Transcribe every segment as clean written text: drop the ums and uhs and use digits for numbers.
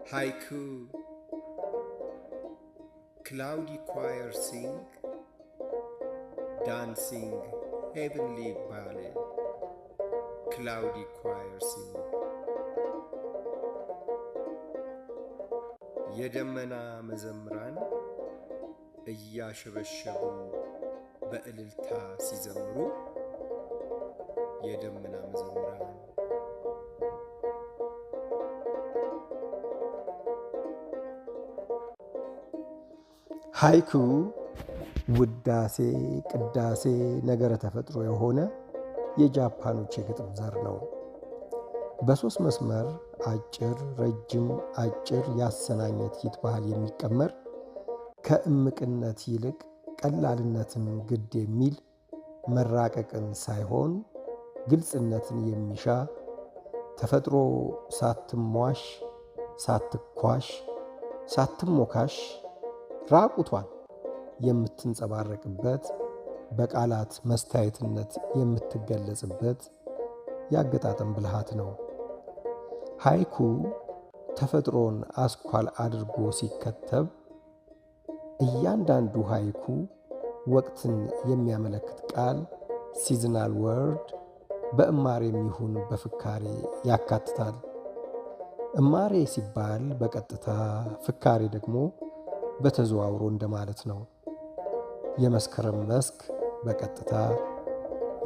Haiku: Cloudy choir sing, dancing heavenly ballet. Cloudy choir sing. የደመና መዘምራን እያሸበሸቡ በእልልታ ሲዘምሩ፣ የደመና መዘምራን። ሃይኩ ውዳሴ፣ ቅዳሴ፣ ነገረ ተፈጥሮ የሆነ የጃፓኖች የግጥም ዘር ነው። በሦስት መስመር አጭር፣ ረጅም፣ አጭር ያሰናኘት ሂት ባህል የሚቀመር፣ ከእምቅነት ይልቅ ቀላልነትን ግድ የሚል፣ መራቀቅን ሳይሆን ግልጽነትን የሚሻ፣ ተፈጥሮ ሳትሟሽ፣ ሳትኳሽ፣ ሳትሞካሽ ራቁቷን የምትንጸባረቅበት፣ በቃላት መስታየትነት የምትገለጽበት የአገጣጠም ብልሃት ነው። ሃይኩ ተፈጥሮን አስኳል አድርጎ ሲከተብ እያንዳንዱ ሃይኩ ወቅትን የሚያመለክት ቃል፣ seasonal word፣ በእማሬም ይሁን በፍካሬ ያካትታል። እማሬ ሲባል በቀጥታ፣ ፍካሬ ደግሞ በተዘዋውሮ እንደማለት ነው። የመስከረም መስክ በቀጥታ፣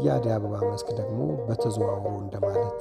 የአደይ አበባ መስክ ደግሞ በተዘዋውሮ እንደማለት።